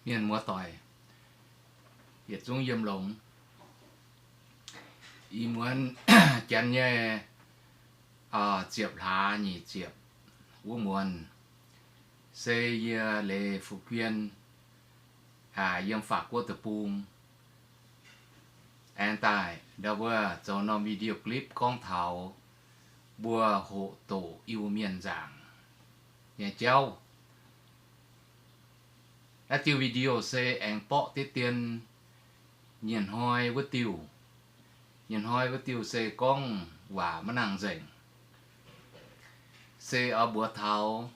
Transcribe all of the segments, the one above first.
Mienh muoz-doic yietc zungv yiem longx. Ih muonz janx nyei ziepc hlaax nyic ziepc wuov muonz, se yie Leiz Fuqv Guien yiem Faac Guoqv deic-bung aengx daaih ndau wuov zoux norm video clip gorngv taux mbuo hoqc doqc Iu-Mienh nzaangc nyei jauv. Naaiv diuh video se aengx borqv diqv dien nyienh hnoi wuov diuh. Nyienh hnoi wuov diuh se gorngv waac maiv nangc nzengc. Se oix mbuox taux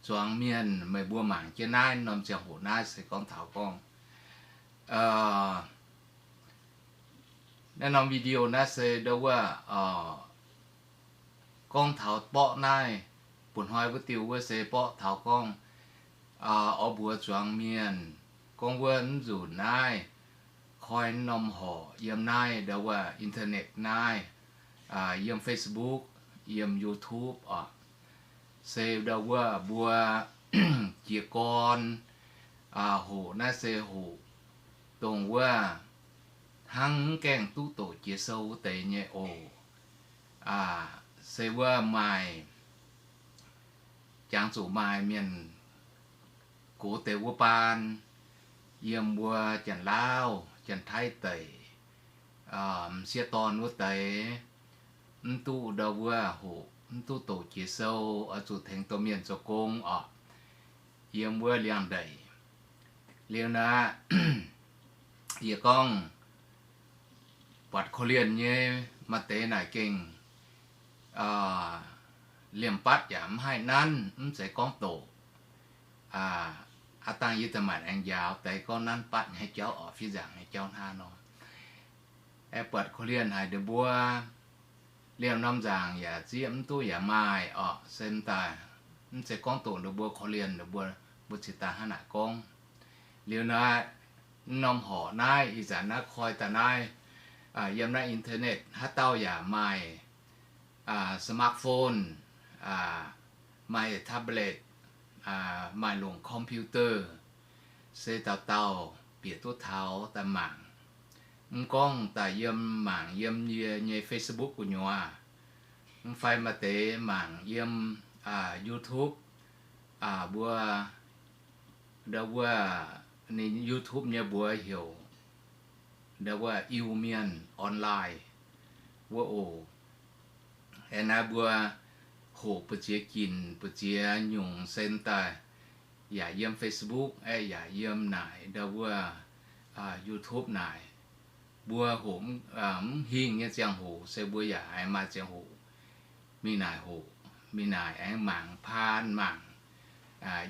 zuangx mienh meih mbuo mangc jienv naaiv norm ziangh hoc naaiv se gorngv taux gorngv, naaiv norm video naaiv se ndau wuov gorngv taux borqv naaiv, bun hnoi wuov diuh wuov se borqv taux gorngv, oix mbuox zuangx mienh gorngv wuov mv nzunc naaiv koi norm horqc yiem naaiv ndau wuov internet naaiv, yiem Facebook, yiem YouTube oc, se ndau wuov mbuo jiez gorn hoqc naaiv se hoqc dongh wuov hnangv mv gaengh duqv doqc jiex sou wuov deix nyei oc. Se wuov maaih jangx zuqc maaih mienh gox deix wuov baan, yiem mbuo Janx-Laauv, Janx-Taiv deic, m'sieqv dorn wuov deix, mv duqv ndau wuov hoqc, mv duqv doqc jiex sou, oix zuqc tengx domh mienh zoux gong oc, yiem wuov liangx-ndeic. Liuz naaiv, yie gorngv buatc korv-lienh nyei maaih deix naaic gengh liemh batv yaac mv haih nanv, mv zeiz gorngv doqc. Aav dangh yie da'maanc aengx njaaux deix gorngv nanv batv nyei jauv oc, fiev nzaangc nyei jauv hnangv nor. Aeqv, buatc korv-lienh haic ndeic mbuo liemh norm nzaangc yaac zieqv mv duqv yaac maaih oc, se mv daaih mv zeiz gorngv doqc ndeic mbuo korv-lienh ndeic mbuo, mbuo cingx daaih hnangv naaic gorngv. Liuz naaiv, mv norm horqc naaiv, ih zanc naaiv koi daaih naaiv, yiem naaiv internet haaix dauh yaac maaih smartphone, maaih tablet, maaih longc computer, se dauh dauh bieqc duqv taux daaih mangc. Mv gorngv daaih yiem mangc yiem yie nyei Facebook gu'nyuoz, mv fai maaih deix mangc yiem YouTube, mbuo ndau wuov, ninh YouTube nyei mbuox heuc ndau wuov Iu-Mienh Online wuov oc. Aeqv, naaiv mbuo hoqc buoz-ziex ginc buoz-ziex nyungc se daaih, yaac yiem Facebook, aeqv, yaac yiem naaic ndau wuov YouTube naaic. Mbuo hoqc mv hingh nyei ziangh hoc se mbuo yaac haiz maaih ziangh hoc mingh naaic hoqc, mingh naaic aengx mangc paan mangc,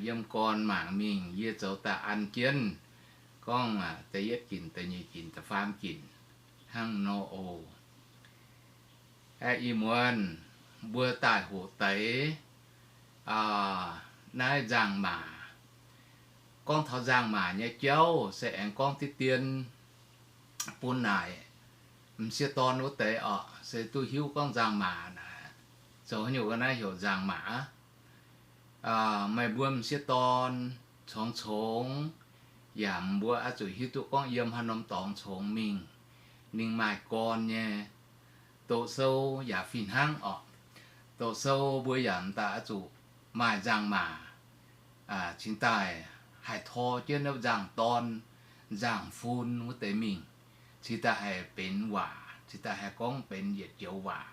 yiem gorn mangc mingh. Yie zoux daaih an jienv gorngv da'yietv ginc, da'nyeic ginc, da'faam ginc hnangv nor oc. Aeqv, ih muonz mbuo daaih hoqc deix naaiv nzangc-maac. Gorngv taux nzangc-maac nyei jauv se aengx gorngv diqv dien bun naaic m'sieqv dorn wuov deix oc, se duqv hiuv gorngv nzangc-maac naaic zoux haaix nyungc, naaiv heuc nzangc-maac. Meih mbuo m'sieqv dorn congx congx, yaac mbuo oix zuqc hiuv duqv gorngv yiem haaix norm dorngx congx mingh, ninh maaih gorn nyei. Doqc sou yaac fih hnangv oc. Doqc sou mbuo yaac m'daaih oix zuqc maaih nzangc-maac cingx daaih haih tor jienv naaiv nzangc-dorn, nzangc-fun wuov deix mingh, cingx daaih haih benx waac, cingx daaih haih gorngv benx yietc joux waac.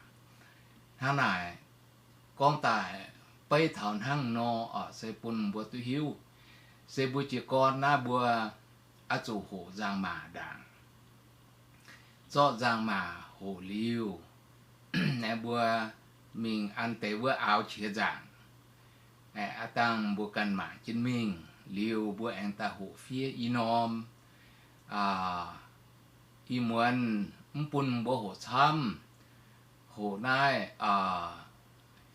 Hnangv naaic, gorngv daaih beiv taux hnangv nor oc, se bun mbuo duqv hiuv. Se mbuo jiez gorn naaiv mbuo oix zuqc hoqc nzangc-maac ndaangc. Zorqv nzangc-maac hoqc liuz, aengx mbuo mingh an deix wuov aaux qiex nzaangc. Aav dangh mbuo ganh mangc jienv mingh liuz, mbuo aengx daaih hoqc fiev i norm. Ih muonz mv bun mbuo hoqc camv, hoqc naaiv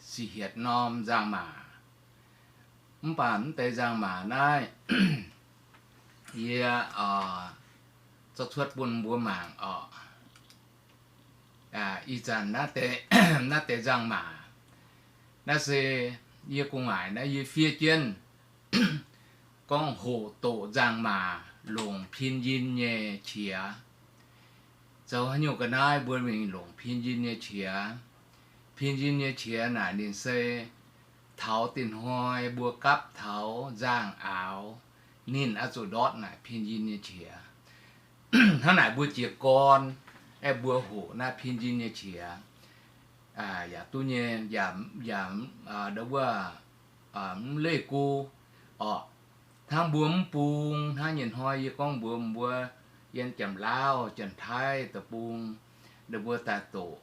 sic hietc norm nzangc-maac. Mv baac mv deix nzangc-maac naaiv, yie zorqv cuotv bun mbuo mangc oc. Ih zanc naaiv deix nzangc-maac, naaiv se yie gu'nguaaic naaiv yie fiev jienv gorngv hoqc doqc nzangc-maac longc pinyin nyei qiex. Zoux haaix nyungc ga'naaiv mbuo mingh longc pinyin nyei qiex? Pinyin nyei qiex naaic ninh se taux dinh hnoi mbuo gapv taux nzangc-aaux, ninh oix zuqc ndortv naaic pinyin nyei qiex. Hnangv naaic mbuo jiez gorn aeqv, mbuo hoqc naaiv pinyin nyei qiex yaac duqv nyei, yaac, yaac, ndo wuov, mv leih gu orqc. Hnangv mbuo mv bung hnangv nyei hnoi yie gorngv mbuox mbuo, yiem Janx-Laauv, Janx-Taiv deic-bung, ninh mbuo daaih doqc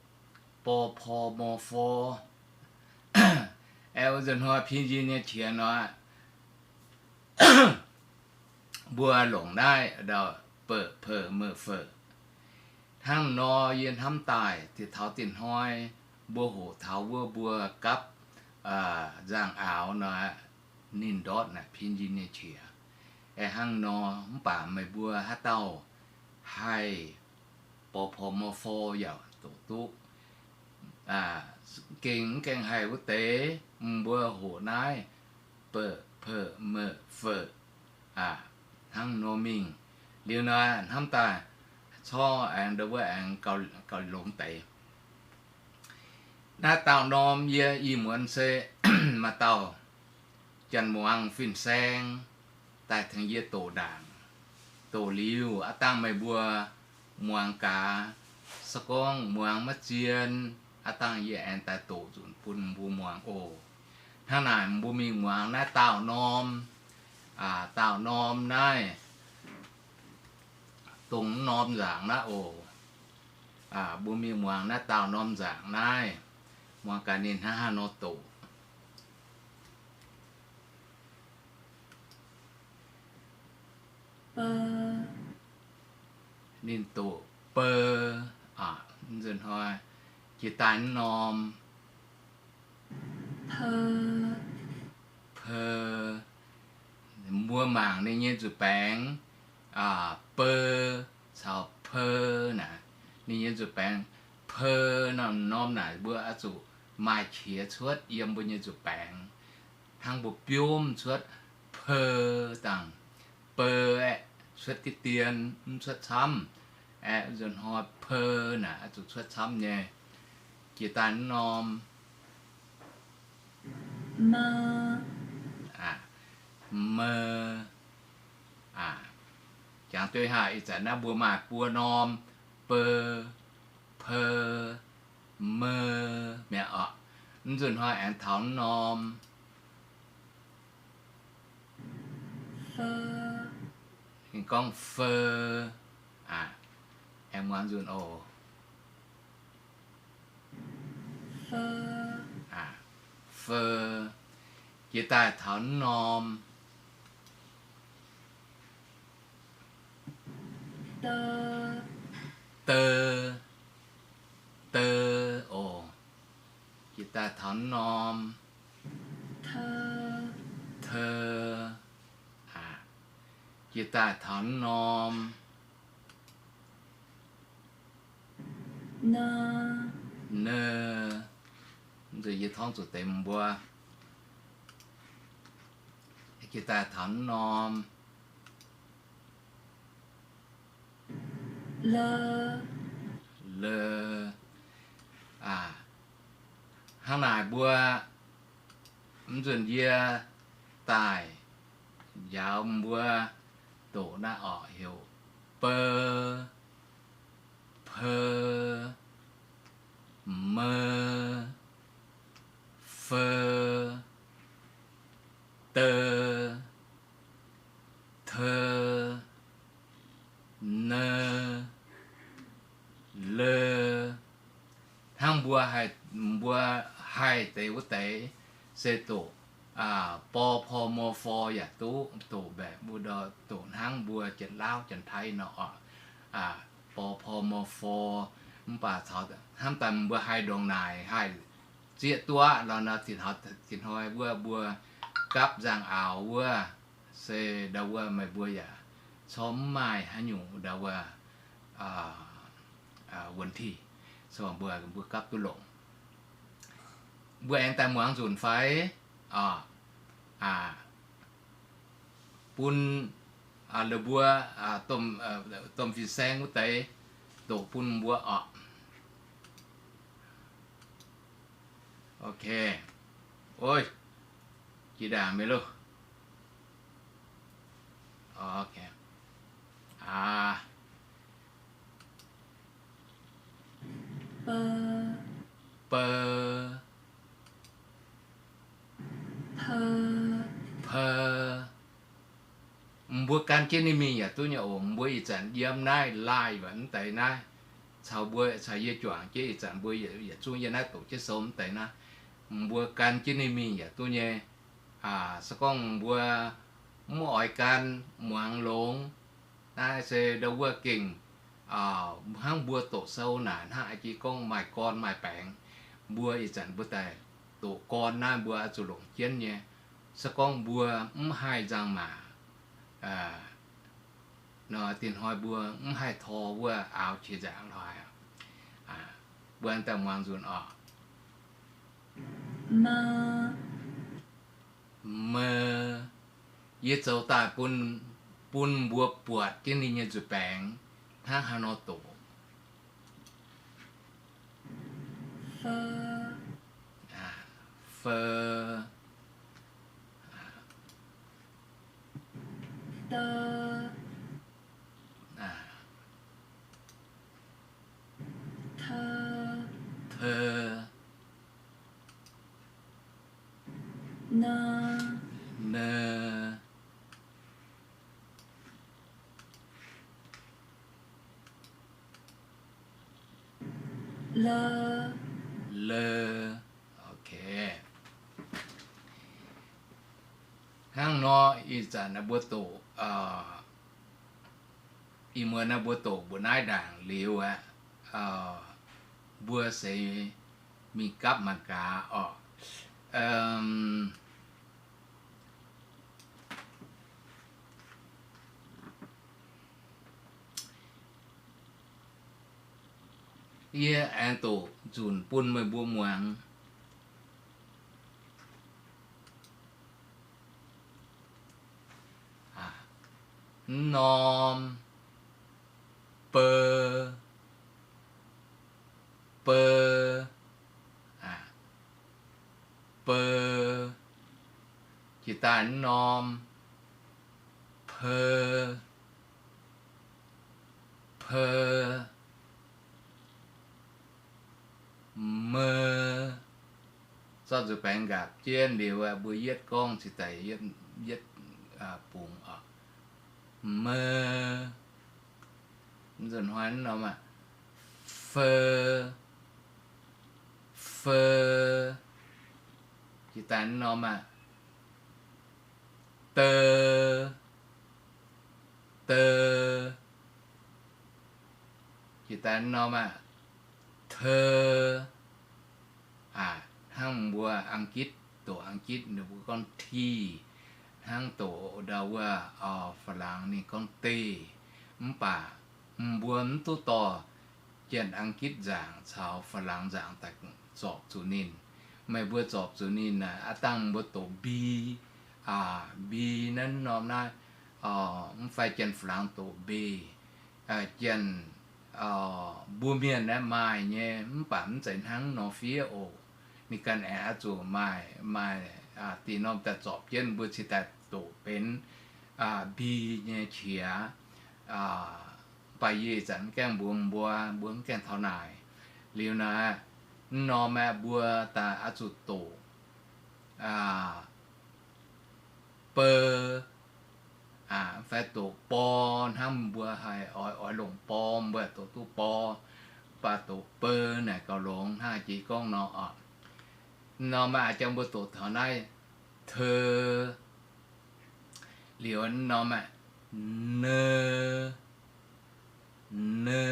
bor, por, mor, for. Aeqv, wuov nzunc hnoi pinyin nyei qiex nor, mbuo longc naaiv ndau, beuc, peuc, meuc, feuc. Hnangv nor yie hnamv daaih, taux dinh hnoi mbuo hoqc taux wuov mbuo gapv nzangc-aaux nor, ninh ndortv naaic pinyin nyei qiex. Aeqv, hnangv nor mv baac meih mbuo haaix dauh haih bor, por, mor, for yaac doqc duqv. Gengh mv gaengh haih wuov deix, mbuo hoqc naaiv beuc, peuc, meuc, feuc hnangv nor mingh. Liuz nor hnamv daaih corc aengx ndo wuov aengx gauh longx deix. Naaiv dauh norm yie ih muonz se maaih dauh janx-muangz fin-saeng daaih tengx yie doqc ndaangc. Doqc liuz aav dangh meih mbuo muangx gaax, se gorngv muangx maiv zien, aav dangh yie aengx daaih doqc nzunc bun mbuo muangx oc. Hnangv naaic mbuo mingh muangx naaiv dauh norm, dauh norm naaiv, dongh norm nzaangc naaiv oc. Mbuo mingh muangx naaiv dauh norm nzaangc naaiv, muangx gaax ninh hnangv haaix nor doqc. Ninh doqc beu. Nzunc hnoi jiex daaih norm peu. Mbuo mangc ninh nyei nzuih baengx, beu caux peu naaic, ninh nyei nzuih baengx peu norm naaic mbuo oix zuqc maaih qiex cuotv yiem mbuo nyei nzuih baengx. Hnangv mbuo biomv cuotv peu dangh beu aeqv, cuotv diqv dien, mv cuotv camv. Aeqv, nzunc hnoi peu naaic oix zuqc cuotv camv nyei. Jiex daaih norm mou. Jangx duqv haic, ih zanc naaiv mbuo maaih buo norm, beu, peu, mou mi'aqv orqc. Mv nzunc hnoi aengx taux norm gorngv feu. Aengx muangx nzunc oc. Feu. Jiex daaih taux norm deu. Deu oc. Jiex daaih taux norm teu. Jiex daaih taux norm neu. Nzunc yie torngv zuqc deix mbuo. Jiex daaih taux norm le. Hnangv naaic mbuo, mv nzunc yie daaih njaaux mbuo doqc naaiv orqc, heuc beu, peu, mou, feu, deu, teu, neu, le. Hnangv mbuo haih, mbuo haih deix wuov deix se doqc bor, por, mor, for yaac duqv, doqc mbaeqc mbuo doqc hnangv mbuo Janx-Laauv Janx-Taiv nor orqc. Bor, por, mor, for. Mv baac caux hnamv daaih mbuo haih ndongc naaic haih zieqv duqv lorqc nor, tin hnoi wuov mbuo gapv nzangc-aaux wuov, se ndau wuov meih mbuo yaac corc mv maaih haaix nyungc ndau wuov 问题, mbuo, mbuo gapv duqv longc. Mbuo aengx daaih muangx nzunc fai? bun la'mbuo domh fin-saeng wuov deix doqc bun mbuo oc. Ok. Oi, jiex ndaangc mingh loh. Ok. Aa, pe, pe, pe. Mbuo gan jienv ninh mingh yaac duqv nyei oc. Mbuo ih zanc yiem naaiv live mv deix naaiv, caux mbuo, caux yie juangc jienv ih zanc mbuo yietc zungv yiem naaiv doqc jienv sou mv deix naaiv, mbuo gan jienv ninh mingh yaac duqv nyei. Se gorngv mbuo mv oix gan, muangx longx, naaiv se ndau wuov gengh hnangv mbuo doqc sou naaic hnangv, aa jiex gorngv maaih gorn maaih baengx, mbuo ih zanc mbuo daaih doqc gorn naaiv mbuo oix zuqc longc jienv nyei. Se gorngv mbuo mv haih nzangc maac nor, dinh hnoi mbuo mv haih tor wuov aaux qiex nzaangc lorz. Mbuo daaih muangx nzunc oc. Me, yie zoux daaih bun, bun mbuo buatc jienv ninh nyei nzuih baengx hnangv haaix nor doqc. Fe, te, ne, le. Ok. Hnangv nor ih zanc naaiv mbuo doqc, ih muonz naaiv mbuo doqc mbuo naaiv ndaangc liuz aqv, mbuo se mingh gapv mangc gaax oc. Yie aengx doqc nzunc bun meih mbuo muangx. Mv norm, beu, beu, beu. Jiex daaih mv norm, peu, peu. Me, zorqv nzuih baengx nqaapc jienv liuz, mbuo yietv gorngv cingx daaih yietv bungx oc. Me, nzunc hnoi norm aah, fe, fe, jiex daaih norm aah, de, de, jiex daaih norm aah, te. Hnangv mbuo Ang-gitv, doqc Ang-gitv ninh mbuo gorngv T, hnangv doqc ndau wuov Faa-laangx ninh gorngv D. Mv baac mbuo mv duqv dorh Janx-Ang-gitv nzaangc caux Faa-laangx nzaangc daaih zorpc zuqc ninh. Meih mbuo zorpc zuqc ninh naaic, aav dangh mbuo doqc mbi, mbi naaiv norm naaiv, mv fai Janx-Faa-laangx doqc mbe. Janx, mbuo mienh naaiv maaih nyei, mv baac mv zeiz hnangv nor fiev oc. Ninh ganh aengx oix zuqc maaih, maaih dih norm daaih zorpc jienv mbuo cingx daaih doqc benx mbi nyei qiex. Mv baac yie ih zanc mv gaengh mbuox mbuo, mbuo mv gaengh taux naaic. Liuz naaiv, mv norm aeqv, mbuo daaih oix zuqc doqc beu, mv fai doqc bor, hnangv mbuo haih oix, oix longc bor, mbuo doqc duqv bor, mv baac doqc beu naaic gauh longx hnangv jiex gorngv nor oc. Mv norm aeqv, a'jang mbuo doqc taux naaiv, teu, liuz mv norm aeqv, ne, ne,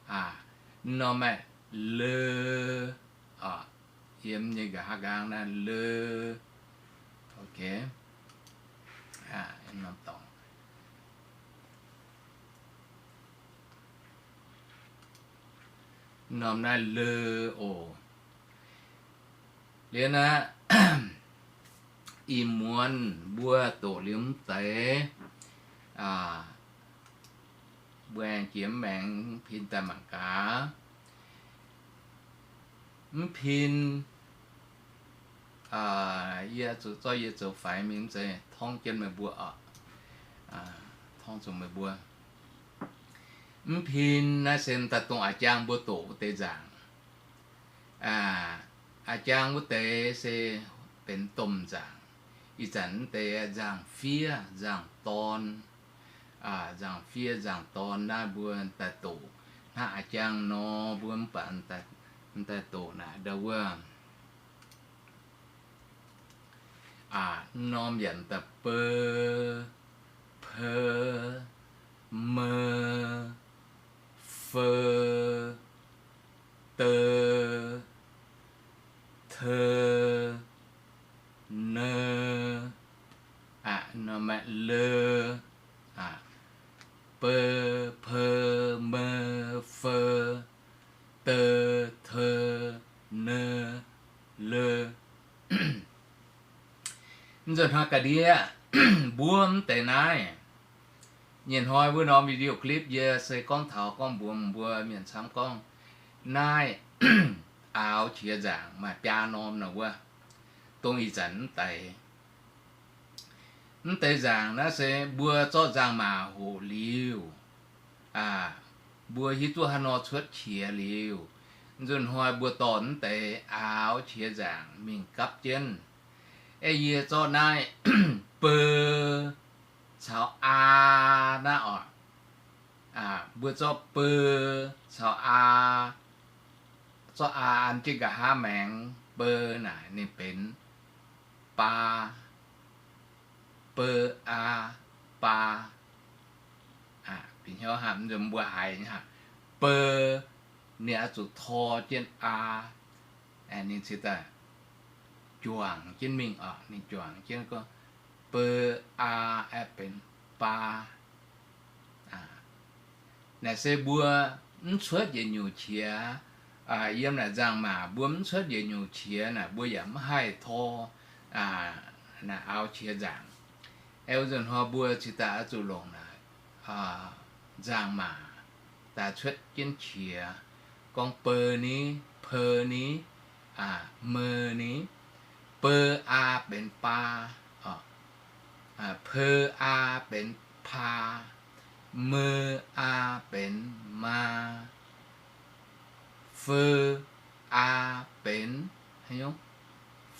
mv norm aeqv, le, yiem nyei nqa'haav nqaang naaiv le. Ok. Norm dorngx, norm naaiv le oc. Liuz naaiv, Ih muonz mbuo doqc liuz mv deix, mbuo aengx jiex mv maengx pin daaih mangc gaax. Mv pin, yie zuqc zorqv yie zoux faix mingh mv zeiz torngv jienv meih mbuo oc. Torngv zuqc meih mbuo. Mv pin naaiv se daaih dongh a'jang mbuo doqc wuov deix nzaangc. A'jang wuov deix se benx domh nzaangc. Ih zanc mv deix nzaangc fiev nzaangc dorn, nzaangc fiev nzaangc dorn naaiv mbuo daaih doqc hnangv a'jang nor, mbuo mv baac daaih doqc naaic ndau wuov. Aa, norm yaac daaih beu, peu, meu, feu, deu, teu, neu, aa, norm maaih leu, aa, beu, peu, meu, feu, deu, teu, neu, leu. Mv nzunc hnoi ga'ndiev mbuo mv deix naaiv, nyei hnoi wuov norm video clip yie se gorngv taux gorngv mbuox mbuo mienh camv gorngv naaiv aaux qiex nzaangc maaih biaa norm nor wuov, dongh ih zanc mv deix. Mv deix nzaangc naaiv se mbuo zorqv nzangc-maac hoqc liuz, aa, mbuo hiuv duqv haaix nor cuotv qiex liuz, nzunc hnoi mbuo dorh mv deix aaux qiex nzaangc mingh gapv jienv. Aeqv, yie zorqv naaiv beu caux aa naaiv oc. Mbuo zorqv beu caux aa, zorqv aa an jienv nqa'haav maengx, beu naaic ninh benx baa, beu aa, baa. Bieqc hnyouv hnangv mbuo haiz beu, ninh oix zuqc tor jienv aa, ninh cingx daaih juangc jienv mingh oc. Ninh juangc jienv gorngv beu aa aeqv benx baa. Naaic se mbuo mv cuotv yietc nyungc qiex, yiem naaic nzangc-maac mbuo mv cuotv yietc nyungc qiex naaic mbuo yaac mv haih tor naaic aaux qiex nzaangc. Aeqv, wuov nzunc hnoi mbuo cingx daaih oix zuqc longc naaic nzangc-maac daaih cuotv jienv qiex, gorngv beu ni, peu ni, meu ni. Beu aa benx baa, peu aa benx paa, meu aa benx maa, feu aa benx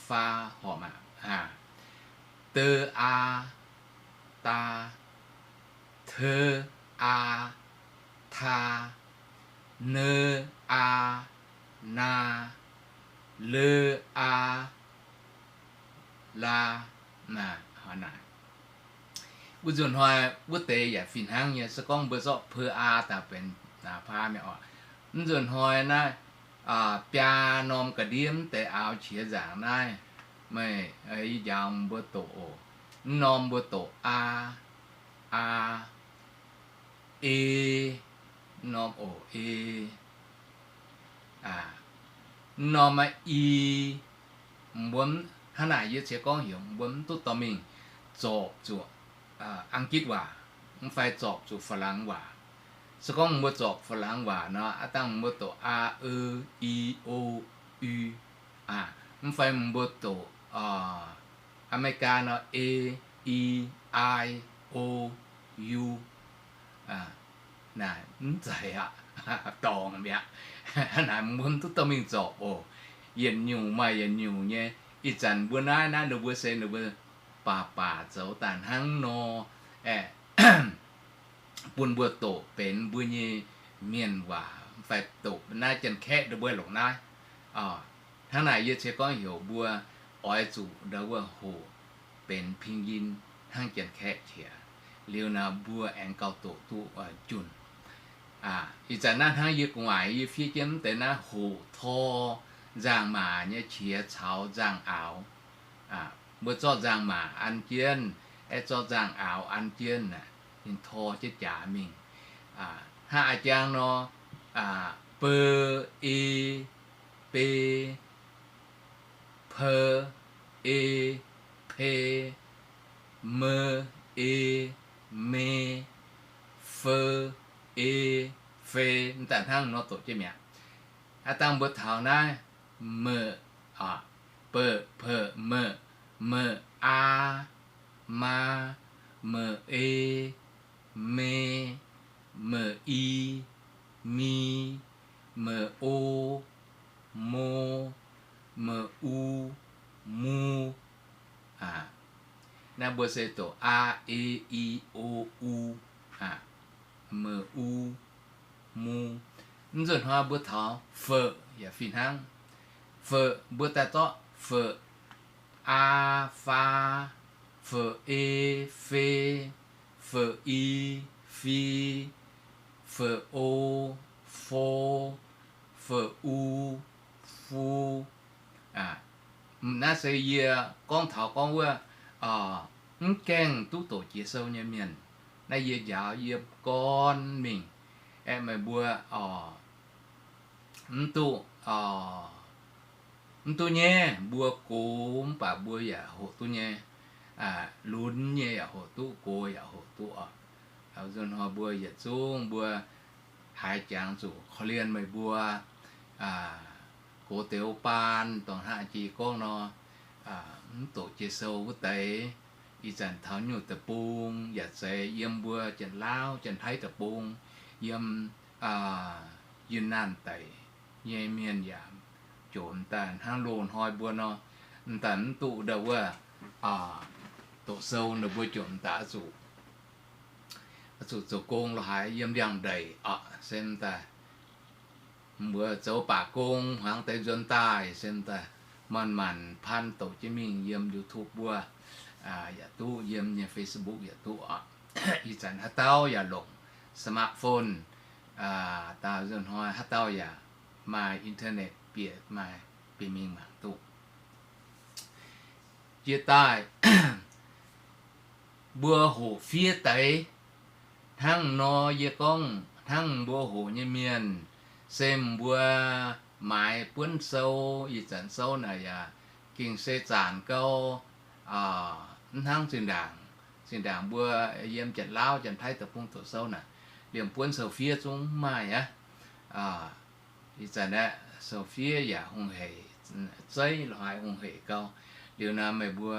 faa, horpc aqv. Deu aa, daa, teu aa, taa, neu aa, naa, leu aa, laa. Wuov nzunc hnoi wuov deix yaac fih hnangv nyei. Se gorngv mbuo zorqv peu aa daaih benx paa mi'aqv oc. Mv nzunc hnoi naaiv biaa norm ga'ndiev mv deix aaux qiex nzaangc naaiv, meih njaaux mbuo doqc oc. Mv norm mbuo doqc aa, aa, e, mv norm oc, e. Mv norm maaih i. Mbuo hnangv naaic yie ceix gorngv heuc mbuo mv duqv dorh mingh zorpc zuqc Ang-gitv waac, mv fai zorpc zuqc Faa-laangx waac. Se gorngv mbuo zorpc Faa-laangx waac nor, aav dangh mbuo doqc a, e, i, o, u, mv fai mbuo doqc Aa^me^li^gaa nor, e, i, i, o, u. Naaic mv zeiz aqv, dorngc mi'aqv. Naaic mbuo mv duqv dorh mingh zorpc oc. Yietc nyungc maaih yietc nyungc nyei. Ih zanc mbuo naaiv, naaiv ninh mbuo se ninh mbuo baac baac zoux daaih hnangv nor, aeqv, bun mbuo doqc benx mbuo nyei mienh waac fai doqc naaiv Janx-Kaeqv ndau wuov longc naaiv. Hnangv naaic yie ceix gorngv heuc mbuo oix zuqc ndau wuov hoqc benx pinyin hnangv Janx-Kaeqv qiex. Liuz naaic mbuo aengx gauh doqc duqv junc. Ih zanc naaiv hnangv yie gu'nguaaic yie fiev jienv mv deix naaiv hoqc tor nzangc-maac nyei qiex caux nzangc-aaux. Mbuo zorqv nzangc-maac an jienv, aeqv, zorqv nzangc-aaux an jienv, ninh tor jienv jaax mingh. Hnangv a'jang nor, beu, e, be, peu, e, pe, me, e, me, fe, e, fe, m'daaih hnangv nor doqc jienv mi'aqv. Aav dangh mbuo taux naaiv, meqc, aa, beqc, peqc, meqc, meqc, aa, maa, meqc, e, me, meqc, i, mi, meqc, o, mo, meqc, u, mu. Aa, naaiv mbuo se doqc a, e, i, o, u. Aa, meqc, u, mu. Mv nzunc hnoi mbuo taux feuqc yaac fih hnangv. Feuqc mbuo daaih zorqv feuqc, aa, faa, feuqc, e, fe, feuqc, i, fi, feuqc, o, fo, feuqc, u, fu. Aa, naaiv se yie gorngv taux gorngv wuov, mv gaengh duqv doqc Jiex Sou nyei mienh. Naaiv yie njaaux yiem gorn mingh, aeqv, meih mbuo, mv duqv, mv duqv nyaiv, mbuo gox mv baac mbuo yaac hoqc duqv nyei. Lunx nyei yaac hoqc duqv, gox yaac hoqc duqv oc. Nzunc hnoi mbuo yietc zungv mbuo haiz jangx zuqc korv-lienh meih mbuo gox deix baan, dongh hnangv jiex gorngv nor, mv doqc Jiex Sou wuov deix, ih zanc taux nyungc deic-bung yaac zeiz yiem mbuo Janx-Lauv Janx-Taiv deic-bung, yiem Yunnan daic nyei mienh yaac jomc daaih hnangv loz-hnoi mbuo nor, m'daaih mv duqv ndau wuov doqc sou, ninh mbuo jomc daaih zuqc, zuqc zoux gong lo haaix yiem ndiangx-ndeic oc, se m'daaih mbuo zoux baac gong hmuangx deix nzuonx daaih, se m'daaih manc-manc pan doqc jienv mingh yiem YouTube mbuo yaac duqv, yiem nyei Facebook yaac duqv oc. Ih zanc haaix dauh yaac longc smartphone, daauh nzunc hnoi haaix dauh yaac maaih internet bieqc maaih bieqc mingh mangc duqv. Jiex daaih mbuo hoqc fiev deix. Hnangv nor yie gorngv hnangv mbuo hoqc nyei mienh, se mbuo maaiz buonv sou, ih zanc sou naaic yaac gengh se zaanc gau, mv hnangv zinh ndaangc. Zinh ndaangc mbuo yiem Janx-Lauv Janx-Taiv deic-bung doqc sou naaic, liemh buonv sou fiev zungv maaih aqv. Ih zanc aeqv, sou fiev yaac hungh heic, zeiv lo haaix hungh heic gau. Liuz naaic meih mbuo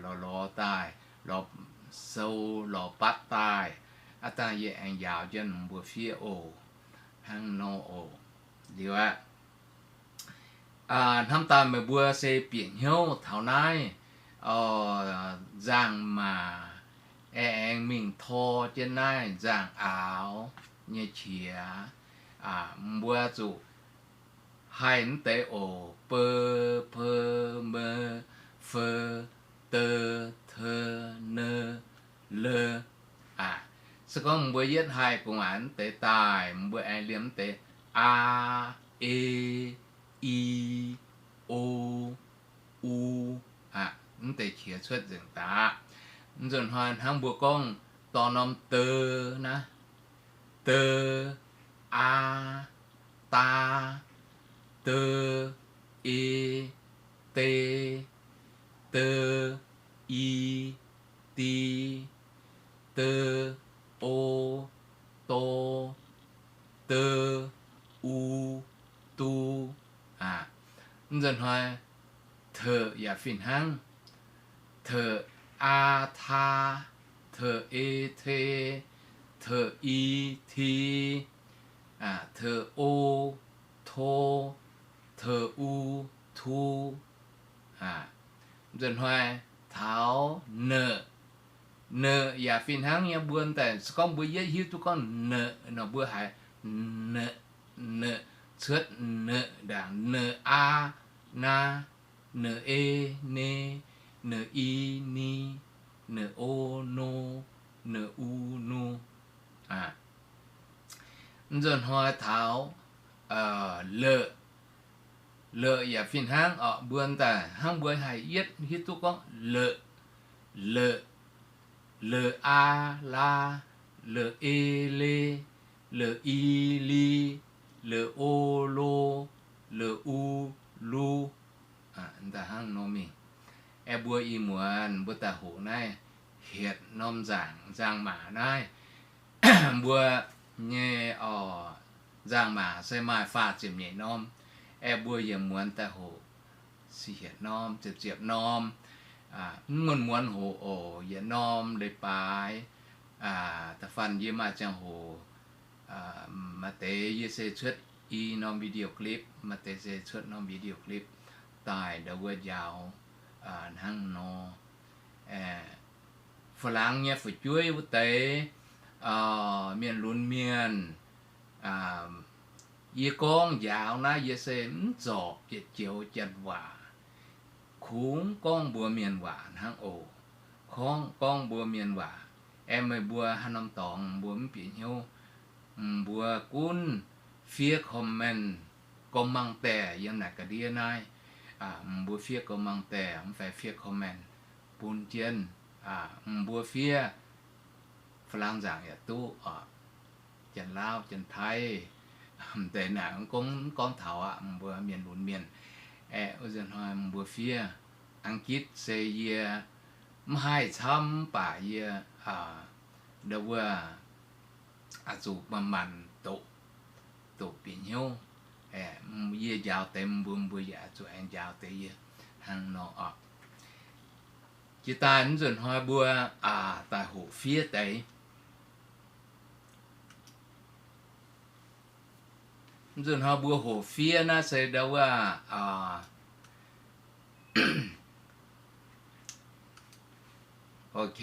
lorz lorz daaih, lorz sou lorz batv daaih, aav dangh yie aengx njaaux jienv mbuo fiev oc. Hnangv nor oc. Liuz aqv, hnamv daaih meih mbuo se bieqc hnyouv taux naaiv, nzangc-maac aengx mingh tor jienv naaiv nzangc-aaux nyei qiex, mbuo zuqc haih mv deix oc, be, pe, me, fe, de, te, ne, le. Se gorngv mbuo yietv haih gu'nguaaic mv deix daaih, mbuo aengx liemh mv deix a, e, i, o, u, mv deix qiex cuotv nzengc daaih. Mv nzunc hnoi hnangv mbuo gorngv dorh norm de naaiv, de, aa, daa, de, e, de, de, i, di, de, o, do, de, u, du. Mv nzunc hnoi teuc yaac fih hnangv. Teuc aa, taa, teuc e, te, teuc i, ti, teuc o, to, teuc u, tu. Mv nzunc hnoi taux neuc. Neuc yaac fih hnangv nyei, mbuo daaih se gorngv mbuo yietv hiuv duqv gorngv neuc nor, mbuo haiz neuc, neuc cuotv neuc ndaangc, neuc aa, naa, neuc e, ne, neuc i, ni, neuc o, no, neuc u, nu. Mv nzunc hnoi taux leuc. Leuc yaac fih hnangv oc, mbuo daaih hnangv mbuo haih yietv hiuv duqv gorngv leuc, leuc, leuc aa, laa, leuc e, le, leuc i, li, leuc o, lo, leuc u, lu. Daaih hnangv nor mingh. Aeqv, mbuo ih muonz mbuo daaih hoqc naaiv hietc norm nzaangc, nzangc-maac naaiv. Mbuo nyei, orqc, nzangc-maac se maaih faah ziepc nyeic norm. Aeqv, mbuo yiem muonz daaih hoqc se hietc norm, ziepc ziepc norm. Mv muonz muonz hoqc oc, yietc norm leiz-baaix, da'faanh yie maaih ziangh hoc, maaih deix yie se cuotv i norm video clip, maaih deix se cuotv norm video clip daaih ndau wuov njaaux hnangv nor. Fa'langx nyei fu'jueiv wuov deix, mienh lunx mienh, yie gorngv njaaux naaiv yie se mv zorpc yietc joux Janx-waac. Kungx gorngv mbuo Mienh waac hnangv oc. Kungx gorngv mbuo Mienh waac. Aeqv, meih mbuo haaix norm dorngx mbuo mv bieqc hnyouv, mbuo gunv fiev comment, commentaire yiem naaic ga'ndiev naaiv. Mbuo fiev commentaire mv fai fiev comment bun jienv. Mbuo fiev Fa'langx nzaangc yaac duqv oc, Janx-Laauv, Janx-Taiv, m'deix naaic gorngv, gorngv taux aqv, mbuo mienh lunx mienh. Aeqv, wuov nzunc hnoi mbuo fiev Ang^gitv se yie mv haih camv, mv baac yie ndau wuov oix zuqc manc-manc doqc, doqc bieqc hnyouv. Yie njaaux deix mbuo, mbuo yaac oix zuqc aengx njaaux deix yie hnangv nor oc. Jiex daaih mv nzunc hnoi mbuo daaih hoqc fiev deix. Mv nzunc hnoi mbuo hoqc fiev naaiv se ndau wuov, ok,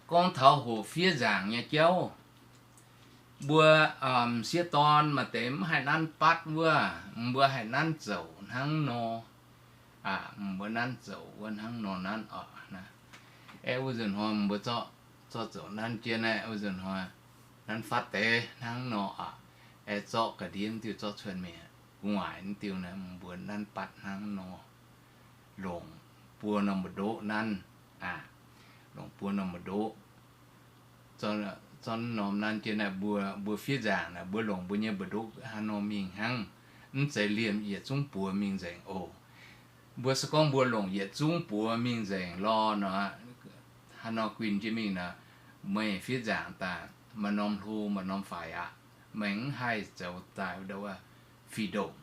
gorngv taux hoqc fiev nzaangc nyei jauv, mbuo m'sieqv dorn maaih deix mv haih nanv batv wuov, mbuo haih nanv zouc hnangv nor. Mbuo nanv zouc wuov hnangv nor nanv oc. Aeqv, wuov nzunc hnoi mbuo zorqv, zorqv zouc nanv jienv naaiv, wuov nzunc hnoi nanv fatv deix hnangv nor oc. Aeqv, zorqv ga'ndiev mv diuh, zorqv cuotv mingh gu'nguaaic mv diuh naaiv, mbuo nanv batv hnangv nor, longc buo norm mbu'ndoqv nanv, longc buo norm mbu'ndoqv. Zorqv norm nanv jienv naaiv, mbuo, mbuo fiev nzaangc naaic, mbuo longc mbuo nyei mbu'ndoqv haaix nor mingh hnangv, mv zeiz liemh yietc zungv buoz mingh nzengc oc. Mbuo se gorngv mbuo longc yietc zungv buoz mingh nzengc lorh nor, haaix nor guinh jienv mingh nor, meih fiev nzaangc daaih maaih norm hlo maaih norm faix aqv. Meih mv haih zoux daaih wuov fih ndongc.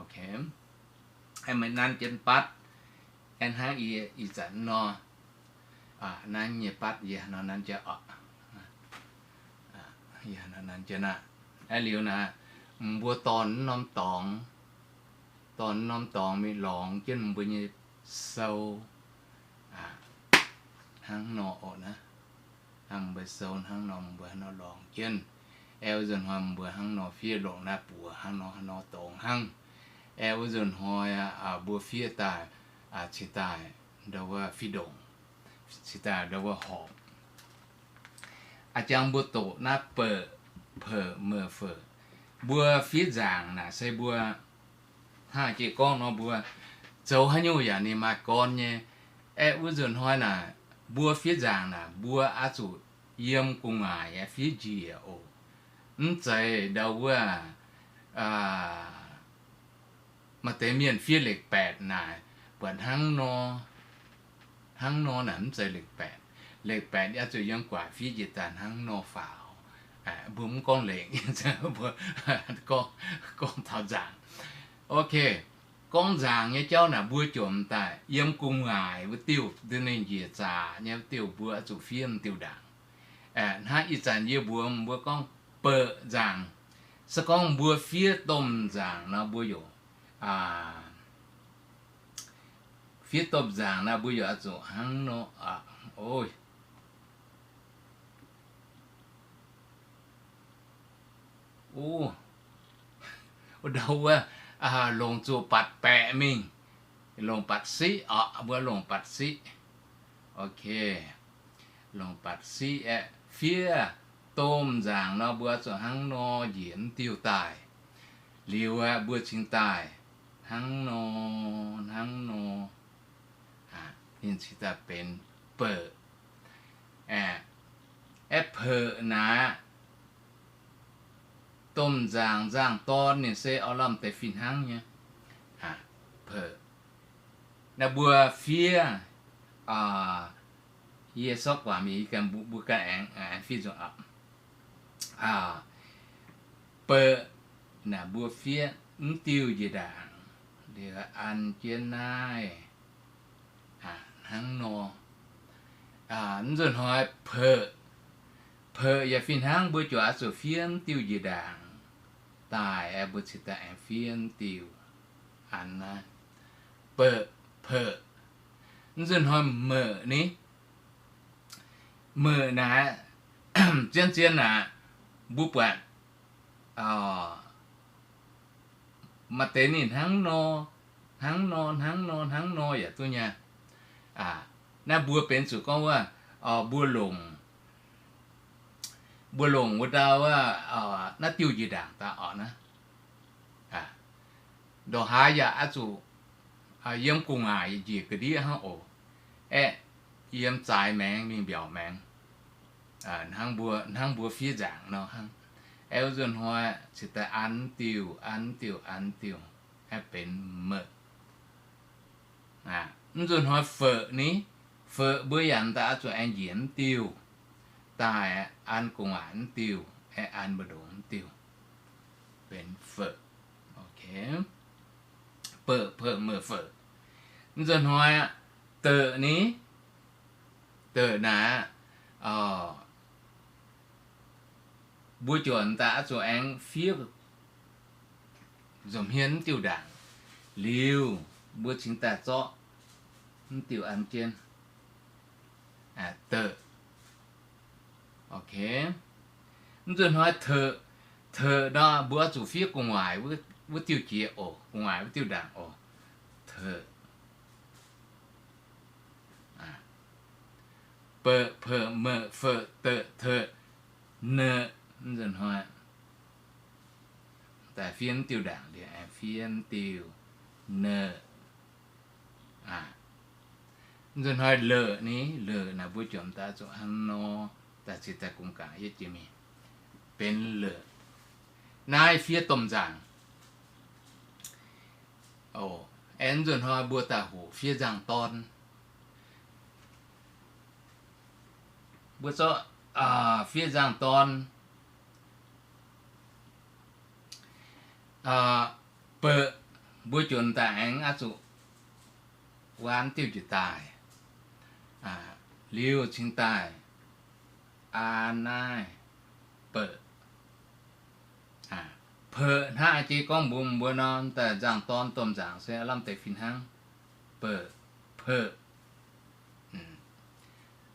Ok, meih nanv jienv batv, aeqv, hnangv ih zanc nor, nanv nyei batv yie nor nanv jienv oc. Aeqv, liuz naaic, mbuo dorh norm dorngx, dorh norm dorngx mingh lorngx jienv mbuo nyei sou hnangv nor oc naaiv. Mbuo sou hnangv nor, mbuo hnangv nor lorngx jienv. Aeqv, wuov nzunc hnoi mbuo hnangv nor fiev longc naaiv buoz hnangv nor, hnangv nor dorngx hnangv. Aeqv, wuov nzunc hnoi mbuo fiev daaih, cingx daaih ndau wuov fih ndongc, cingx daaih ndau wuov horpc. A'jangx mbuo doqc naaiv beuc, peuc, meuc, feuc. Mbuo fiev nzaangc naaic se mbuo hnangv jiex gorngv nor mbuo zoux haaix nyungc yaac ninh maaih gorn nyei. Aeqv, wuov nzunc hnoi naaic mbuo fiev nzaangc naaic mbuo oix zuqc yiem gu'nguaaic fiev njiec oc. Mv zeiz ndau wuov maaih deix mienh fiev lekc baetc naaic, buatc hnangv nor, hnangv nor naaic mv zeiz lekc baetc. Lekc baetc oix zuqc yiem gu'nguaaic fiev njiec daaih hnangv nor faaux. Mbuo mv gorngv lekc, mbuo gorngv taux nzaangc. Ok, gorngv nzaangc nyei jauv naaic mbuo jomc daaih yiem gu'nguaaic wuov diuh, ninh njiec zaqc nyei wuov diuh mbuo oix zuqc fiev m'diuh ndaangc. Hnangv ih zanc yie mbuox mbuo gorngv beuc nzaangc. Se gorngv mbuo fiev domh nzaangc nor mbuo yaac, fiev domh nzaangc nor mbuo yaac oix zuqc hnangv nor, o, ndau wuov, longc zuqc batc baeqc mingh, longc batc siqv oc, mbuo longc batc siqv. Ok, longc batc siqv aeqv, fiev domh nzaangc nor mbuo zuqc hnangv nor njiec m'diuh daaih. Liuz aeqv, mbuo cingx daaih hnangv nor, hnangv nor, ninh cingx daaih benx beuc. Aeqv, peuc naaic, domh nzaangc nzangc-dorn ninh se oix lamh deix fih hnangv nyei. Peuc. Naaiv mbuo fiev, yie sortv waac mingh, mbuo ganh aengx fiev nzunc aqv. Beuc naaic mbuo fiev mv diuh njiec ndaangc, liuz an jienv naaiv hnangv nor. Mv nzunc hnoi peuc, peuc yaac fih hnangv, mbuo ziouc oix zuqc fiev mv diuh njiec ndaangc daaih, mbuo cingx daaih aengx fiev mv diuh an naaiv. Beuc, peuc. Mv nzunc hnoi meuc ni, meuc naaic, zien-zien naaic, mbuo buatc maaih deix ninh hnangv nor, hnangv nor, hnangv nor, hnangv nor yaac duqv nyei. Naaiv mbuo benx zuqc gorngv wuov, mbuo longc, mbuo longc wuov dauh wuov, naaiv diuh njiec ndaangc daaih orqc naaiv. Ndongc haaix yaac oix zuqc yiem gu'nguaaic njiec ga'ndiev hnangv oc. Aeqv, yiem zaaix maengx mingh mbiaauc maengx, hnangv mbuo fiev nzaangc nor hnangv. Aeqv, wuov nzunc hnoi cingx daaih an diuh, an diuh, an diuh, aeqv, benx meuc. Mv nzunc hnoi feuc ni, feuc mbuo yaac daaih oix zuqc aengx njiec mv diuh daaih an gu'nguaaic mv diuh, aeqv, an mbu'ndongx mv diuh, benx feuc. Beuc, peuc, meuc, feuc. Mv nzunc hnoi deuc ni, deuc naaic, mbuo ziouc daaih oix zuqc aengx fiev nza'hmien mv diuh ndaangc, liuz mbuo cingx daaih zorqv mv diuh an jienv deuc. Mv nzunc hnoi teuc, teuc nor mbuo oix zuqc fiev gu'nguaaic wuov diuh jiex oc, gu'nguaaic wuov diuh ndaangc oc. Teuc. Beuc, peuc, meuc, feuc, deuc, teuc, neuc. Mv nzunc hnoi daaih fiev mv diuh ndaangc liuz aengx fiev mv diuh neuc. Mv nzunc hnoi leuc ni, leuc naaic mbuo ziouc daaih zuqc hnangv nor daaih cingx daaih gong gaangc yietv jiex mingh, benx leuc. Naaiv fiev domh nzaangc. Aeqv, mv nzunc hnoi mbuo daaih hoqc fiev nzangc-dorn. Mbuo zorqv fiev nzangc-dorn, beuc, mbuo ziouc daaih aengx oix zuqc waan diuh njiec daaih, liuz cingx daaih an naaiv beuc. Peuc hnangv jiex gorngv mbuox mbuo nor, daaih nzangc-dorn domh nzaangc se lamh deix fih hnangv. Beuc, peuc.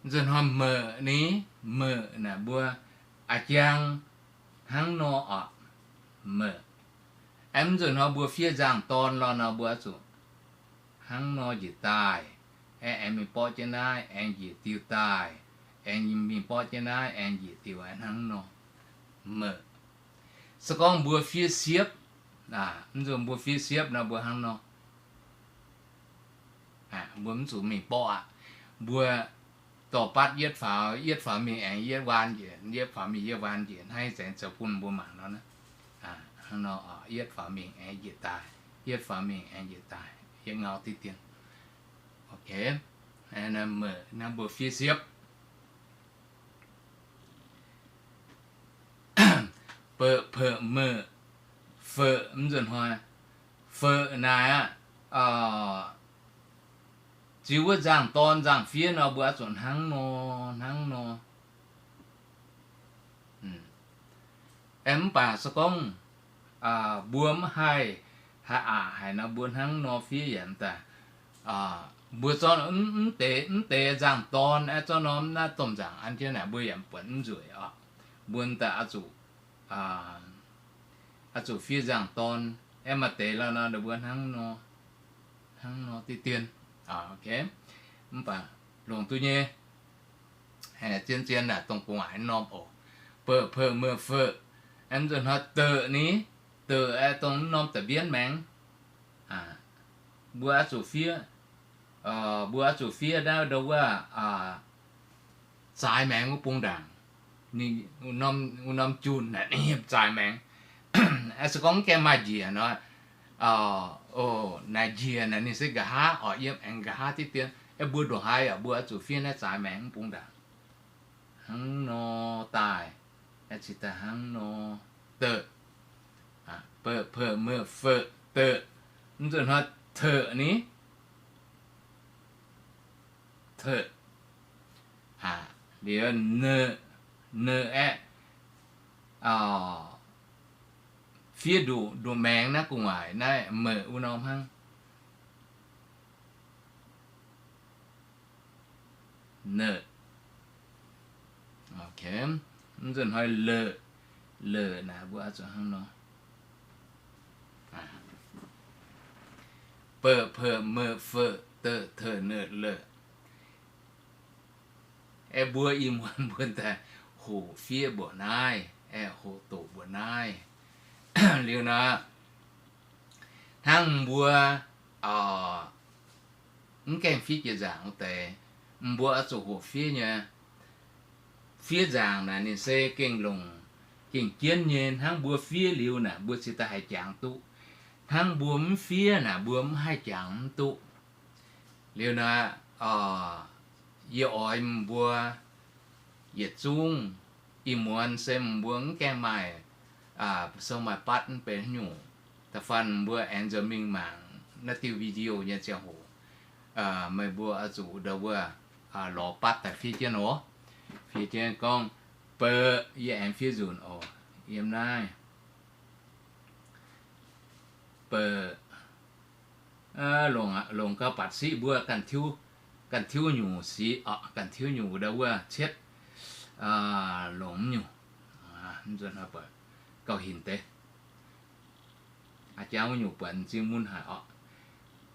Mv nzunc hnoi meuc ni, meuc naaic mbuo a'jang hnangv nor oc, meuc. Aeqv, mv nzunc hnoi mbuo fiev nzangc-dorn lorh nor mbuo oix zuqc hnangv nor njiec daaih, aeqv, aengx mingh borqv jienv naaiv, aengx njiec diuh daaih, aengx mingh borqv jienv naaiv, aengx njiec diuh, hnangv nor, meuc. Se gorngv mbuo fiev siepv, mv nzunc mbuo fiev siepv nor mbuo hnangv nor, mbuo mv zuqc mingh borqv aqv. Mbuo dorh batv yietv faaux, yietv faaux mingh aengx yietv waan njiec, yietv faaux mingh yietv waan njiec, hnangv ih zanc zoux bun mbuo mangc nor, hnangv nor, yietv faaux mingh aengx njiec daaih, yietv faaux mingh aengx njiec daaih, yietv ngau diqv dien. Naaiv mbuo fiev siepv. Beuc, peuc, meuc, feuc. Mv nzunc hnoi feuc naaic aqv, ziux wuov nzangc-dorn nzangc-fiev nor mbuo oix zuqc hnangv nor hnangv nor. Aeqv, mv baac se gorngv mbuo mv haih, haih aqc haic nor mbuo hnangv nor fiev yaac daaih, mbuo zorqv mv deix, mv deix nzangc-dorn aeqv, zorqv norm naaiv domh nzaangc an jienv naaic mbuo yaac buatc mv nzueic oc. Mbuo daaih oix zuqc, oix zuqc fiev nzangc-dorn aeqv, maaih deix lorh nor mbuo hnangv nor, hnangv nor diqv dien. Mv baac longc duqv nyei. Zien-zien naaic dongh gu'nguaaic norm oc. Beuc, peuc, meuc, feuc. Aeqv, mv nzunc hnoi deuc ni, deuc aeqv, dongh norm da'bienv maengx. Mbuo oix zuqc fiev, mbuo oix zuqc fiev naaiv ndo wuov zaaix maengx wuov bung ndaangc. Ninh wuov norm junh naaic ninh zaaix maengx. Se gorngv gaengh maaih njiec nor, O, naaic njiec naaic ninh se nqa'haav oc, yiem aengx nqa'haav diqv dien. Aeqv, mbuo ndongc haaix yaac mbuo oix zuqc fiev naaiv zaaix maengx mv bung ndaangc. Hnangv nor daaih, aeqv, cingx daaih hnangv nor, deuh, beuh, peuh, meuh, feuh, deuh. Mv nzunc hnoi teuh ni, teuh. Liuz neuh, neuh aeqv, fiev nduqc, nduqc maengx naaiv gu'nguaaic naaiv meuh wuov norm hnangv. Neuh. Mv nzunc hnoi leuh, leuh naaic mbuo oix zuqc hnangv nor. Beuh, peuh, meuh, feuh, deuh, teuh, neuh, leuh. Aeqv, mbuo ih muonz mbuo daaih hoqc fiev mbuoqc naaiv, aeqv, hoqc doqc mbuoqc naaiv. Liuz nor, hnangv mbuo mv gaengh fiev jiex nzaangc wuov deix, mbuo oix zuqc hoqc fiev nyei. Fiev nzaangc naaic ninh se gengh longc, gengh jienv nyei. Hnangv mbuo fiev liuz naaic mbuo cingx daaih haih jangx duqv. Hnangv mbuo mv fiev naaic mbuo mv haih jangx mv duqv. Liuz naaic, yie oix mbuo yietc zungv, ih muonz se mbuo mv gaengh maaih, sou maaih batv mv benx haaix nyungc. Da'faanh mbuo aengx nzuonx mingh mangc naaiv diuh video nyei ziangh hoc, meih mbuo oix zuqc ndau wuov lorz batv daaih fiev jienv oc. Fiev jienv gorngv, beuh, yie aengx fiev nzunc oc. Yiem naaiv, beuh, longc gauh batc siqv mbuo ganh tiuv nyungc siqv, ganh tiuv nyungc ndau wuov cietv, longc mv nyungc, mv nzunc gauh hinc deix. A'jang wuov nyungc buatc m'zing mun haic oc.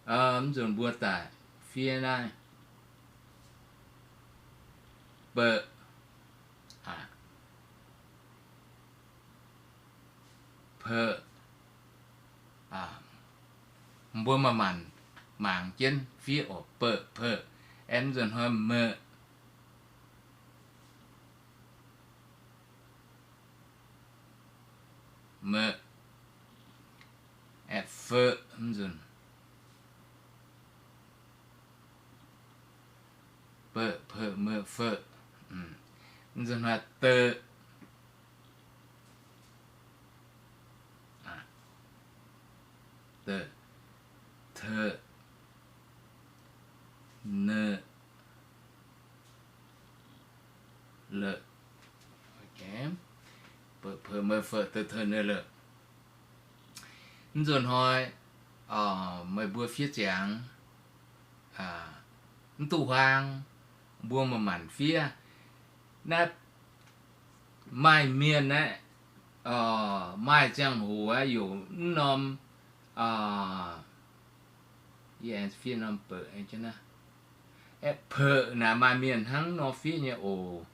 Mv nzunc mbuo daaih fiev naaiv, beuh, peuh. Mbuo manc-manc mangc jienv fiev oc. Beuh, peuh. Aeqv, mv nzunc hnoi meuh, meuh. Aeqv, feuh, mv nzunc, beuh, peuh, meuh, feuh. Mv nzunc hnoi deuh, deuh, teuh, neuh, leuh. Beuh, peuh, meuh, feuh, deuh, teuh, neuh, leuh. Mv nzunc hnoi meih mbuo fiev ziangx, mv duqv huaang, mbuo manc-manc fiev. Naaiv maaih mienh aeqv, maaih ziangh hoc aeqv, youc mv norm, yie aengx fiev norm beuh, aeqv, peuh naaic maaih mienh hnangv nor fiev nyei oc.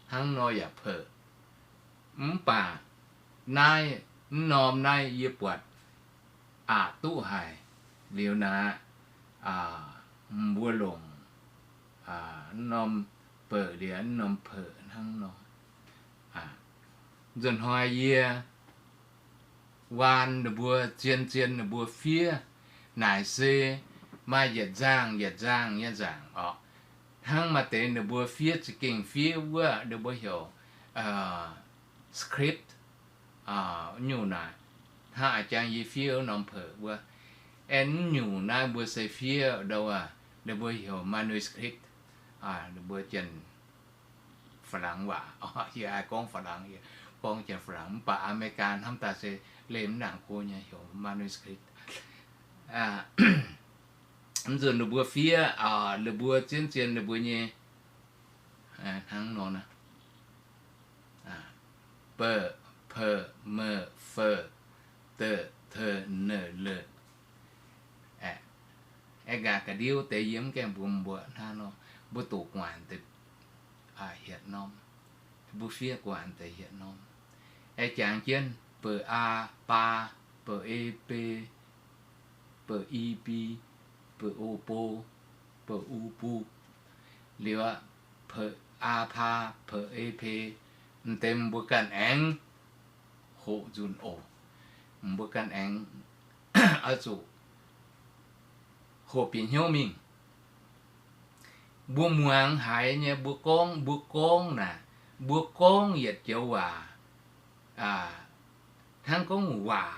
Hnangv nor yaac peuh. Mv baac naaiv, mv norm naaiv yie buatc aqc duqv haic. Liuz naaic, mbuo longc mv norm beuh liuz mv norm peuh hnangv nor. Nzunc hnoi yie waan ninh mbuo zien-zien ninh mbuo fiev naaic se maaih yietc nzangh yietc nzangh nyei nzaangc oc. Hnangv maaih deix ninh mbuo fiev za'gengh fiev wuov ninh mbuo heuc script nyungc naaic. Hnangv a'jang yie fiev wuov norm peuh wuov. Aeqv, nyungc naaiv mbuo se fiev ndau wuov, ninh mbuo heuc manuscript. Ninh mbuo Janx Faa-laangx waac, yie aah gorngv Faa-laangx, yie gorngv Janx Faa-laangx, mv baac Aa^me^li^gaa hnamv daaih se leih mv nangc go nyei heuc manuscript. Mv nzunc ninh mbuo fiev, ninh mbuo zien-zien ninh mbuo nyei hnangv nor naaic. Beuh, peuh, meuh, feuh, deuh, teuh, neuh, leuh. Aeqv, nqa'haav ga'ndiuv deix yie mv gaengh mbuox mbuo hnangv nor, mbuo doqc gu'nguaaic deix hietc norm, mbuo fiev gu'nguaaic deix hietc norm. Aeqv, jangx jienv beuh aa, baa, beuh e, be, beuh i, bi, beuh o, bo, beuh u, bu. Liuz aqv, peuh aa, paa, peuh e, pe, m'deix mbuo ganh aengx hoqc nzunc oc. Mbuo ganh aengx oix zuqc hoqc bieqc hnyouv mingh. Mbuo muangx haiz nyei, mbuo gorngv, mbuo gorngv naaic, mbuo gorngv yietc joux waac, hnangv gorngv waac,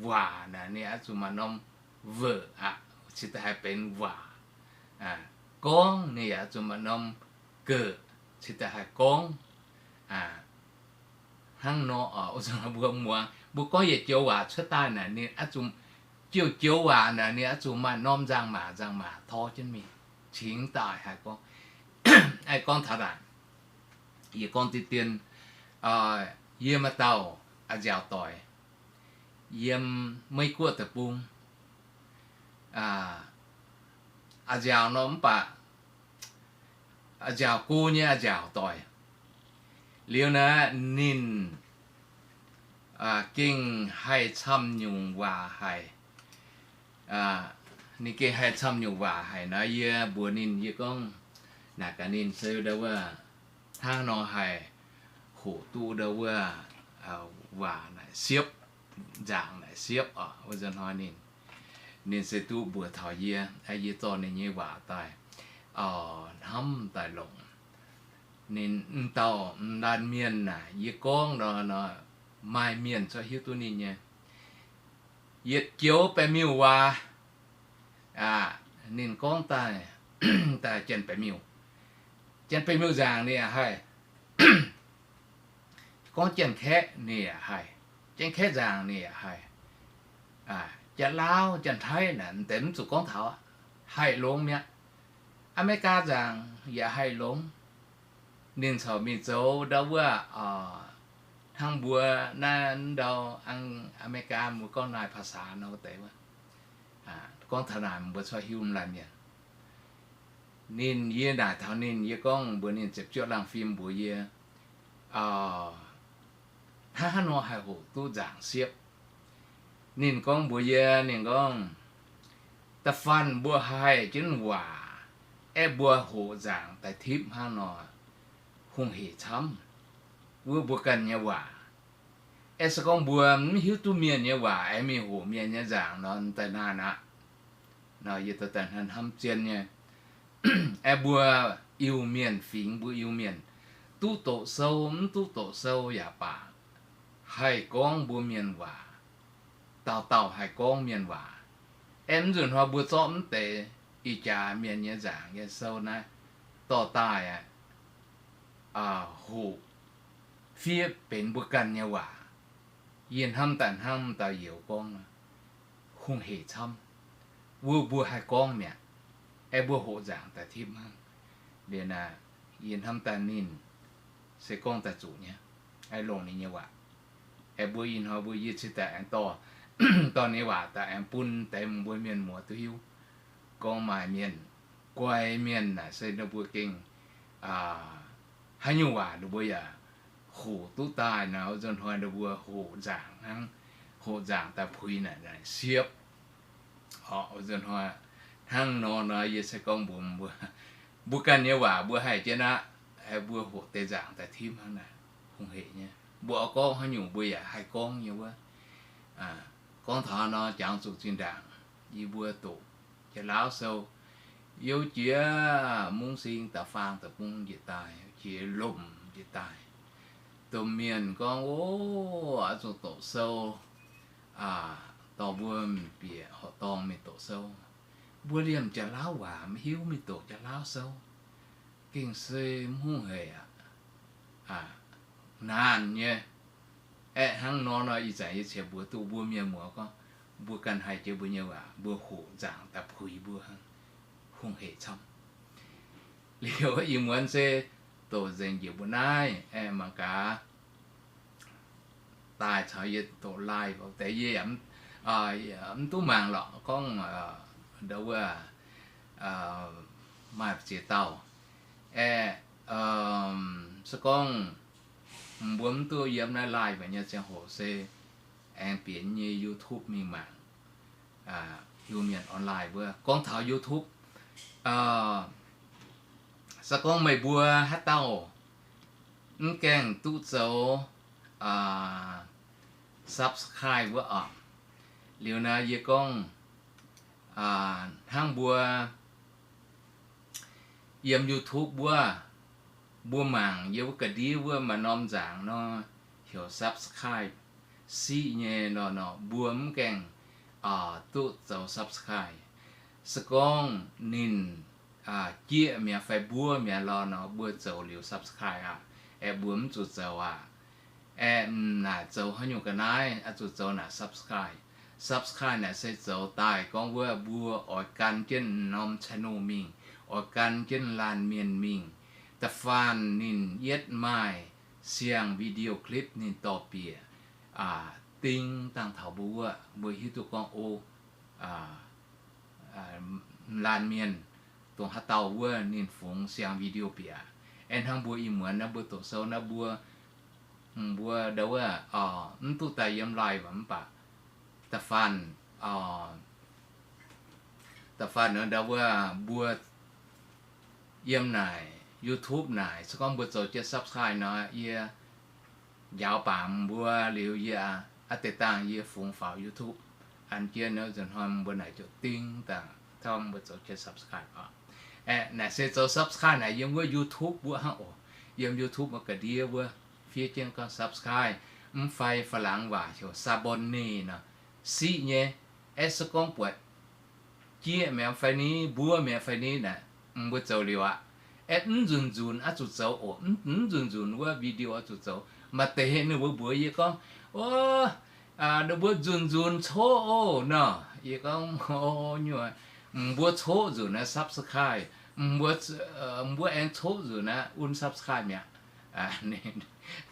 waac naaic ninh oix zuqc maaih norm veuc aqv, cingx daaih haih benx waac. Gorngv ninh yaac oix zuqc maaih norm geuc, cingx daaih haih gorngv. Hnangv nor, mbuo muangx, mbuo gorngv yietc joux waac cuotv daaih naaic ninh oix zuqc, joux-joux waac naaic ninh oix zuqc maaih norm nzangc-maac, nzangc-maac tor jienv mingh, cingx daaih haih gorngv. Aengx gorngv taux naaic, yie gorngv deix dien, yie maaih dauh a'nziaauc doic yiem Meiv Guoqv deic-bung. A'nziaauc nor mv baac a'nziaauc go nyei a'nziaauc doic. Liuz naaic ninh gengh haih camv nyungc waac haic. Ninh gengh haih camv nyungc waac haic naaic, yie mbuox ninh, yie gorngv, naaic gaax ninh se ndau wuov, hnangv nor haih hoqc duqv ndau wuov waac naaic siepv, nzaangc naaic siepv oc. Wuov zanc hnoi ninh, ninh se duqv mbuox taux yie, yie zorqv ninh nyei waac daaih hnamv daaih longc. Ninh m'dauh m'laanh mienh naaic, yie gorngv nor, maaih mienh corc hiuv duqv ninh nyei. Yietc joux baeqc miuc waac, ninh gorngv daaih, daaih janx-baeqc miuc, janx-baeqc miuc nzaangc ninh yaac haih. Gorngv janx-kaeqv ninh yaac haih, janx-kaeqv nzaangc ninh yaac haih. Janx-Laauv, janx-Taiv naaic m'deix mv zuqc gorngv taux, haih longx mi'aqv. Aa^me^li^gaa nzaangc yaac haih longx. Ninh corc mingh zoux ndau wuov, hnangv mbuo naaiv ndau Aa^me^li^gaa mbuo gorngv naaiv ภาษา nor wuov deix wuov. Gorngv taux naaic mbuo corc hiuv m'laanh mienh. Ninh, yie naaic taux ninh, yie gorngv mbuox ninh ziepc juoqv laangh fim mbuox yie, hnangv haaix nor haih hoqc duqv nzaangc siepv. Ninh gorngv mbuox yie, ninh gorngv, da'faanh mbuo haih jienv waac, aeqv, mbuo hoqc nzaangc daaih tipv hnangv nor, hungh heic camv. Wuov mbuo ganh nyei waac. Aeqv, se gorngv mbuo mv hiuv duqv mienh nyei waac aengx mingh hoqc mienh nyei nzaangc nor, daaih naanh aqv. Nor yie daaih hnamv zien nyei. Aeqv, mbuo Iu-Mienh fingx, mbuo Iu-Mienh duqv doqc sou mv duqv doqc sou yaac baac, haih gorngv mbuo mienh waac, dauh dauh haih gorngv mienh waac. Aeqv, mv nzunc hnoi mbuo zorqv mv deix ih jaax mienh nyei nzaangc nyei sou naaiv dorh daaih aqv, hoqc fiev benx mbuo ganh nyei waac. Yie hnamv daaih hnangv dauh youz gorngv, hungh heic camv. Wuov mbuo haih gorngv mi'aqv. Aeqv, mbuo hoqc nzaangc daaih tipv hnangv. Liuz naaic, yie hnamv daaih ninh se gorngv daaih zuqc nyei, aeqv, longc ninh nyei waac. Aeqv, mbuo ih hnoi mbuo yie cingx daaih aengx dorh, dorh ninh nyei waac daaih aengx bun deix mbuo mienh muoz duqv hiuv. Gorngv maaih mienh, guai mienh naaic se ninh mbuo gengh haaix nyungc waac ninh mbuo yaac hoqc duqv daaih nor, wuov nzunc hnoi ninh mbuo hoqc nzaangc hnangv, hoqc nzaangc daaih puix naaic, naaic siepv. Oc, wuov nzunc hnoi hnangv nor nor, yie se gorngv mbuox mbuo, mbuo ganh nyei waac mbuo haih jienv aqv. Mbuo hoqc deix nzaangc daaih tipv hnangv naaic, hungh heic nyei. Mbuo oix gorngv haaix nyungc mbuo yaac haih gorngv nyei wuov. Gorngv taux nor, jangx zuqc zinh ndaangc yie mbuo doqc Janx-Laauv sou, youh jiex Mungv Sing da'faang da'bung njiec daaih, jiex lomc njiec daaih, domh mienh gorngv, o, oix zuqc doqc sou, dorh mbuo bieqc horqc dorngh mingh doqc sou. Mbuo liemh Janx-Laauv waac maiv hiuv mingh doqc Janx-Laauv sou, gengh se mv hungh heic aqv. Naanc nyei. Aeqv, hnangv nor nor, ih zanc yie ciex mbuox duqv mbuo mienh muoz gorngv, mbuo ganh haih jiex mbuo nyei waac, mbuo hoqc nzaangc daaih puix mbuo hnangv, hungh heic camv. Liuz ih muonz se doqc nzengc njiec mbuo naaiv, aeqv, mangc gaax daaih caux yie doqc live deix, yie yaac mv duqv mangc lorqc, gorngv ndau wuov maaih ziex dauh. Aeqv, se gorngv mbuo mv duqv yiem naaiv live nyei ziangh hoc se aengx bieqc nyei YouTube mingh mangc Iu-Mienh online wuov. Gorngv taux YouTube, se gorngv meih mbuo haaix dauh mv gaengh duqv zoux subscribe wuov oc. Liuz naaiv yie gorngv hnangv mbuo yiem YouTube wuov, mbuo mangc yiem wuov ga'ndiev wuov maaih norm nzaangc nor, heuc subscribe siqv nyei nor, nor mbuo mv gaengh duqv zoux subscribe. Se gorngv ninh jieqv mi'aqv fai mbuov mi'aqv lorh nor, mbuo zoux liuz subscribe aqv. Aeqv, mbuo mv zuqc zoux aqv. Aeqv, mv naaic zoux haaix nyungc ga'naaiv, oix zuqc zoux naaic subscribe. Subscribe naaic se zoux daaih gorngv wuov mbuo oix gan jienv norm channel mingh, oix gan jienv laanh mienh mingh. Da'faanh ninh yietv maaih siang video clip ninh dorh bieqc ding dangh taux mbuo wuov, mbuo hiuv duqv gorngv o, laanh mienh dongh haaix dauh wuov ninh fungx siang video bieqc. Aeqv, hnangv mbuo ih muonz naaiv mbuo doqc sou naaiv mbuo, mbuo ndau wuov mv duqv daaih yiem live mv baac da'faanh, da'faanh ndau wuov mbuo yiem naaic YouTube naaic, se gorngv mbuo zoux jienv subscribe nor, yie njaaux baac mbuo liuz yie aqv deix dangh yie fungx faaux YouTube an jienv nor, nzunc hnoi mbuo naaic ziouc ding dangh taux mbuo zoux jienv subscribe oc. Aeqv, naaic se zoux subscribe naaic yiem wuov YouTube wuov hnangv oc. Yiem YouTube wuov ga'ndiev wuov fiev jienv gorngv subscribe, mv fai fa'langx waac heuc s'abonner nor, siqv nyei. Aeqv, se gorngv buatc jieqv mi'aqv fai ni, mbuov mi'aqv fai ni naaic, mbuo zoux liuz aqv. Aeqv, mv nzunc nzunc oix zuqc zoux oc. Mv nzunc nzunc wuov video oix zuqc zoux. Maaih deix ninh mbuo mbuox yie gorngv, o, ninh mbuo nzunc nzunc coqv oc nor. Yie gorngv, o, nyuoz, mbuo coqv nzunc naaiv subscribe, mbuo, mbuo aengx coqv nzunc naaiv unsubscribe mi'aqv.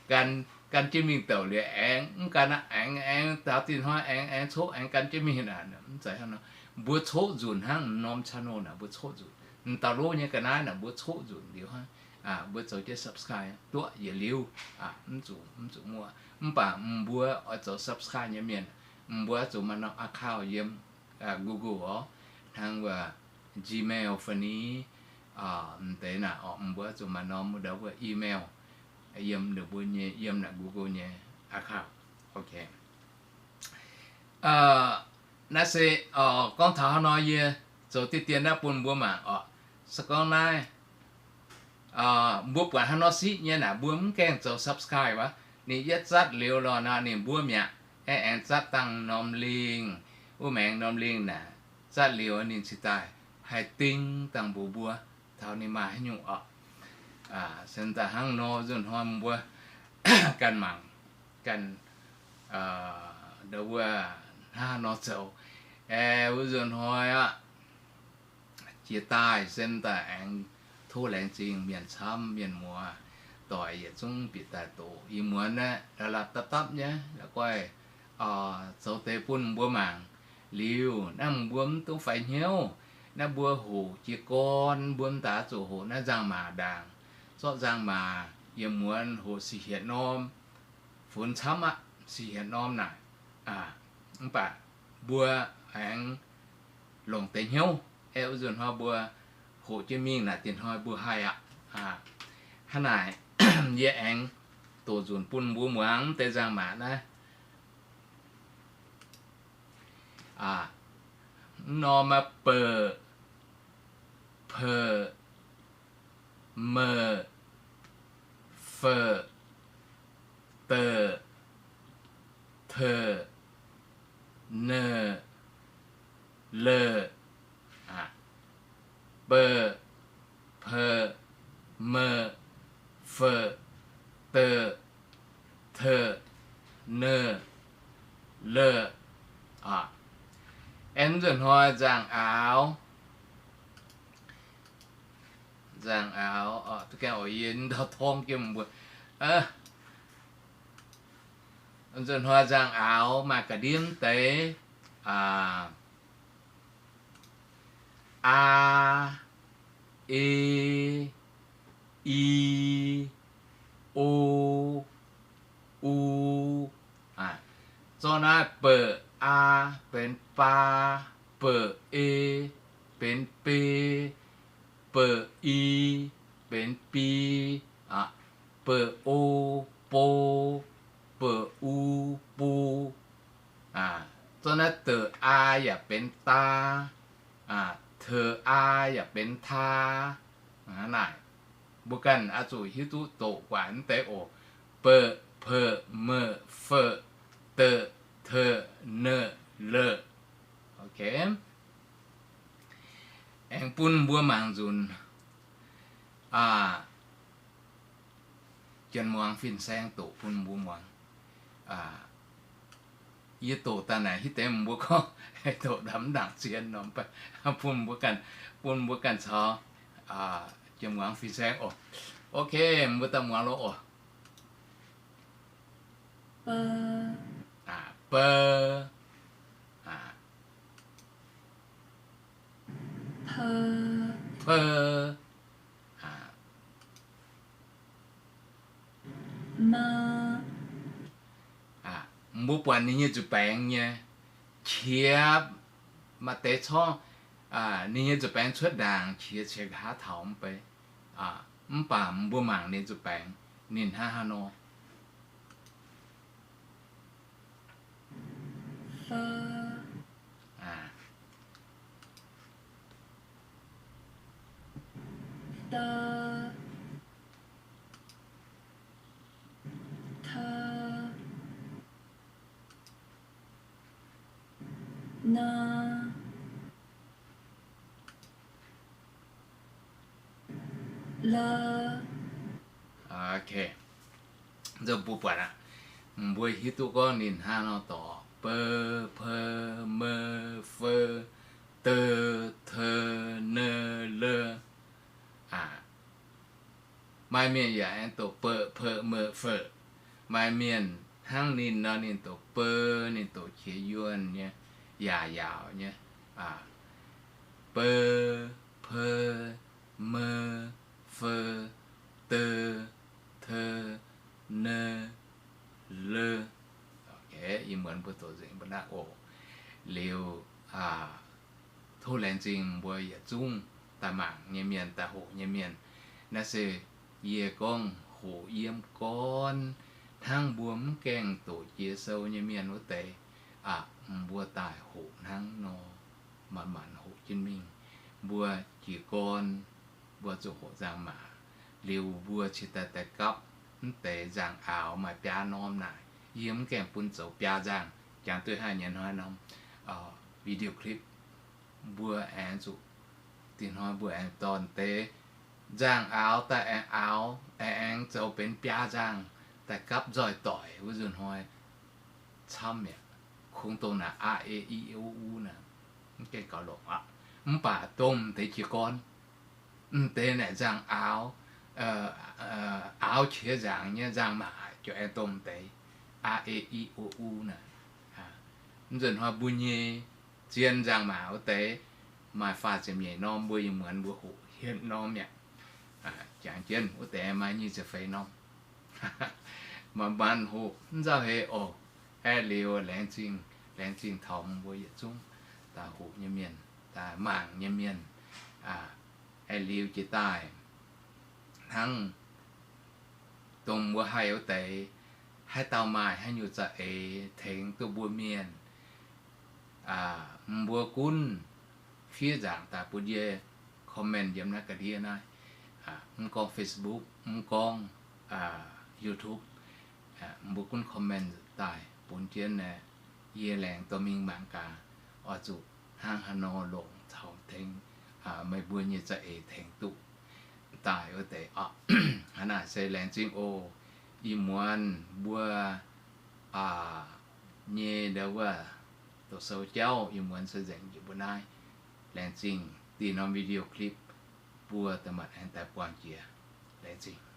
Gan, gan jienv mingh douc liuz aengx mv gan aqv, aengx, aengx taux dinh hnoi aengx, aengx coqv aengx gan jienv mingh aqv. Mv zeiz hnangv nor. Mbuo coqv nzunc hnangv norm channel naaic mbuo coqv nzunc. M'dauh lov nyei ga'naaiv naaic mbuo coqv nzunc liuz hnangv, mbuo zoux jienv subscribe duqv yietc liuz, mv zuqc, mv zuqc muoqv. Mv baac mbuo oix zoux subscribe nyei mienh, mbuo zuqc maaih norm account yiem Google oc, hnangv wuov Gmail fai ni, m'deix naaic oc, mbuo zuqc maaih norm ndau wuov email yiem ninh mbuo nyei, yiem naaic Google nyei account. Ok. Naaiv se gorngv taux hnangv nor, yie zoux diqv dien naaiv bun mbuo mangc oc. Se gorngv naaiv mbuo buatc hnangv nor siqv nyei naaic, mbuo mv gaengh zoux subscribe aqv. Ninh yietv zatv liuz lorh nor, ninh mbuov mi'aqv. Aengx, aengx zatv dangh norm lingh, wuov maengx norm lingh naaic, zatv liuz ninh cingx daaih haih ding dangh mbuox mbuo taux ninh maaih haaix nyungc oc. Se daaih hnangv nor, nzunc hnoi mbuo ganh mangc, ganh ndau wuov hnangv nor zoux. Aeqv, wuov nzunc hnoi aqv, jiex daaih se daaih aengx tov laengz zingh mienh camv, mienh muoz doic yietc zungv bieqc daaih doqc. Ih muonz naaiv la'lapc dapv dapv nyei, la'guaih zoux deix bun mbuo mangc. Liuz naaiv mbuo mv dungx faix hnyouv. Naaiv mbuo hoqc jiez gorn, mbuo mv daaih zuqc hoqc naaiv nzangc-maac ndaangc. Zorqv nzangc-maac yiem muonz hoqc sic hietc norm, funx camv aqv, sic hietc norm naaic. Mv baac mbuo aengx longc deix hnyouv, aeqv, wuov nzunc hnoi mbuo hoqc jienv mingh naaic, diex hnoi mbuo haih aqv. Hnangv naaic, yie aengx doqc nzunc bun mbuo muangx deix nzangc-maac naaiv. Mv norm maaih beuc, peuc, meuc, feuc, deuc, teuc, neuc, leuc. Beuc, peuc, meuc, feuc, deuc, teuc, neuc, leuc. Aengx nzunc hnoi nzangc-aaux, nzangc-aaux, duqv gaengh oix yie ndau torngv jienv mbuo. Nzunc hnoi nzangc-aaux maaih ga'ndiev deix, a, e, i, o, u. Zorqv naaiv beuc a benx baa, beuc e benx be, beuc i benx bi. beu, o, bo, beu, u, bu. Zorqv naaiv deu, aa yaac benx daa, te, aa yaac benx taa. Naaic, mbuo ganh oix zuqc hiuv duqv doqc guaaic mv deix oc. Beu, peu, meu, feu, deu, te, ne, le. Ok. Aengx bun mbuo mangc nzunc, jien muangx fin-saeng doqc bun mbuo muangx. Yie doqc daaih naaic hitv deix mbuo gorngv doqc ndamv ndaangc zien nor, bun mbuo ganh, bun mbuo ganh caux jien muangx fin-saeng oc. Ok, mbuo daaih muangx loh oc. Beu, pe, mbuo buatc ninh nyei nzuih baengx nyei qiex, maaih deix corngv ninh nyei nzuih baengx cuotv ndaangc qiex ceix nqa'haav taux mv bei. Mv baac mbuo mangc ninh nzuih baengx, ninh hnangv haaix nor. Ok, mbuo buatc aqv. Mbuo hiuv duqv gorngv ninh hnangv nor dorc: beu, pe, meu, feu, deu, te, ne, le. Maaih mienh yaac aengx doqc beu, peu, meu, feu. Maaih mienh hnangv ninh nor, ninh doqc beu, ninh doqc qiex yuonh nyei, yaac yaauc nyei. Beu, pe, meu, feu, deu, te, ne, le. Ih muonz mbuo doqc nzengc mbuo naaiv oc. Liuz, tov laengz zingh mbuo yietc zungv daaih mangc nyei mienh, daaih hoqc nyei mienh. Naaiv se yie gorngv hoqc yiem gorn, hnangv mbuo mv gaengh doqc Jiex Sou nyei mienh wuov deix, mbuo daaih hoqc hnangv nor, manc-manc hoqc jienv mingh. Mbuo jiez gorn, mbuo zuqc hoqc nzangc-maac, liuz mbuo cingx daaih daaih gapv mv deix nzangc-aaux maaih biaa norm naaic. Yie mv gaengh bun zoux biaa nzangc, jangx duqv haaix nyungc hnoi norm video clip, mbuo aengx zuqc, dingh hnoi mbuo aengx dorh deix nzangc-aaux daaih aengx aaux, aengx zoux benx biaa nzangc daaih gapv nzoih doic wuov nzunc hnoi camv mi'aqv. Kungx dongh naaic a, e, i, o, u naaic, mv gaengh gaux longc aqv. Mv baac dongh m'deix jiez gorn, m'deix naaic nzangc-aaux, aaux qiex nzaangc nyei nzangc-maac ziouc aengx dongh m'deix a, e, i, o, u naaic. Mv nzunc hnoi mbuo nyei zien nzangc-maac wuov deix maaih faah ziepc nyeic norm, mbuo ih muonz mbuo hoqc hietc norm mi'aqv. Jangx jienv wuov deix maaih nyic ziepc feix norm. Manc-manc hoqc mv nzauh heix oc. Aeqv, liuz laengz zingh, laengz zingh taux mbuo yietc zungv daaih hoqc nyei mienh, daaih mangc nyei mienh. Aeqv, liuz jiex daaih hnangv dongh mbuo haih wuov deix, haaix dauh maaih haaix nyungc za'eix tengx duqv mbuo mienh, mbuo gunv fiev nzaangc daaih bun yie, comment yiem naaiv ga'ndiev naaiv. Mv gorngv Facebook, mv gorngv YouTube, mbuo gunv comment daaih bun jienv, yie laengz dorh mingh mangc gaax, oix zuqc hnangv haaix nor longc caux tengx meih mbuo nyei za'eix tengx duqv daaih wuov deix oc. Hnangv naaic se laengz zingh oc. Ih muonz mbuo nyei ndau wuov doqc sou jauv ih muonz se nzengc njiec mbuo naaiv. Laengz zingh. Dih norm video clip mbuo da'maanc aengx daaih buangh jiex. Laengz zingh.